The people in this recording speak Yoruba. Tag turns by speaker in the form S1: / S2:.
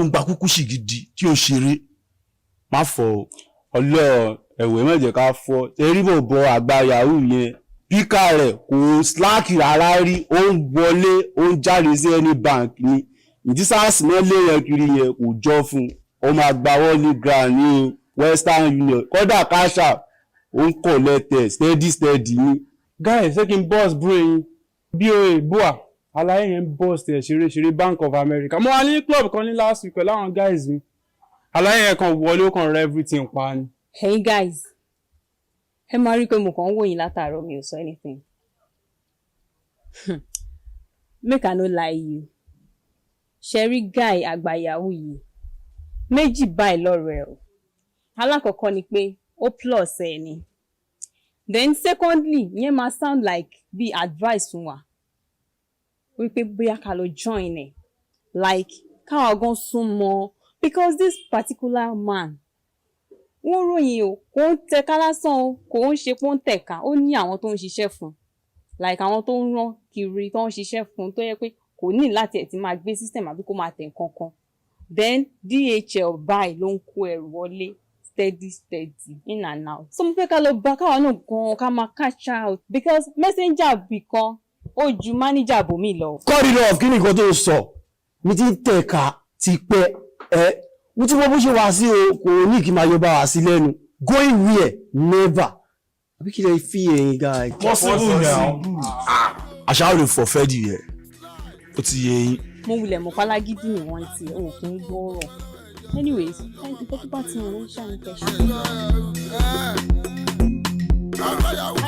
S1: Ó ń gba kúkú sí gidi tí ó ṣeré, má fọ o.
S2: Ọlọ́ ẹ̀wẹ̀ mọ̀jẹ̀ ká fọ́ eríbò bọ àgbà yahoo yẹn. Píkà rẹ̀ kò slack rárá rí. Ó ń wọlé, ó ń jáde sí any bank ni. Ìdí SARS náà lé yẹn kiri yẹn kò jọ fún un. Ó máa gba MoneyGram ní Western Union, kódà Cash App, ó ń collect ẹ̀ steady steady ni.
S3: Guy, ṣé kí n burst brain yín? Boa boa, aláyé yẹn burst ẹ̀ ṣeré ṣeré. Bank of America, mo wà ní club kan ní last week pẹ̀lú àwọn guys mi. Aláyé yẹn kan wọlé, ó kàn rẹ everything pa ni.
S4: Hey guys, ẹ máa rí i pé mo kàn ń wò yín látàárọ̀, mi ò sọ anything. Make I no lie you, ṣe rí guy àgbà yahoo yìí, méjì báyìí lọ́rọ̀ ẹ̀ o. Alákọ̀ọ́kọ́ ni pé ó plus ẹ̀ ni. Then secondly, ìyẹn máa sound like bí advice fún wa wípé bóyá ká lọ join ẹ̀, like káwa gan sún mọ́, because this particular man, wọ́n ròyìn o, kò ń tẹ̀ka lásán o, kò ń ṣe pé ó ń tẹ̀ka. Ó ní àwọn tó ń ṣiṣẹ́ fún, like àwọn tó ń rán kiri, tó ń ṣiṣẹ́ fún, tó yẹ pé kò ní láti ẹ̀ ti máa gbé system àbí kó máa tẹ̀ nǹkan kan. Then DHL báyìí ló ń kó ẹrù wọlé steady steady, in and out. So mo fẹ́ ká lọ bá káwa náà gan ká máa cash out, because messenger bì kan ó ju manager bòmí lọ.
S1: Cut it off. Kí ni nǹkan tó sọ? Mi ti ń tẹ̀ka ti pẹ́ ẹ. Mo ti mọ bó ṣe wá sí o. Kò ní kí n máa yọ bá wá sí lẹ́nu. Going where? Never. Àbí kí lè fi ẹ̀yin guy?
S5: Possible now.
S1: Àṣà ò lè fọ̀ fẹ́ di yẹ, ó ti yé yín.
S4: Mo wulẹ̀ mọ̀ pálágídí ni wọ́n ti ò kí ń gbọ́rọ̀. Anyways, nǹkan tó bá ti wọ̀n ń ṣàní kẹ́sì.
S6: Àgbàyàwó.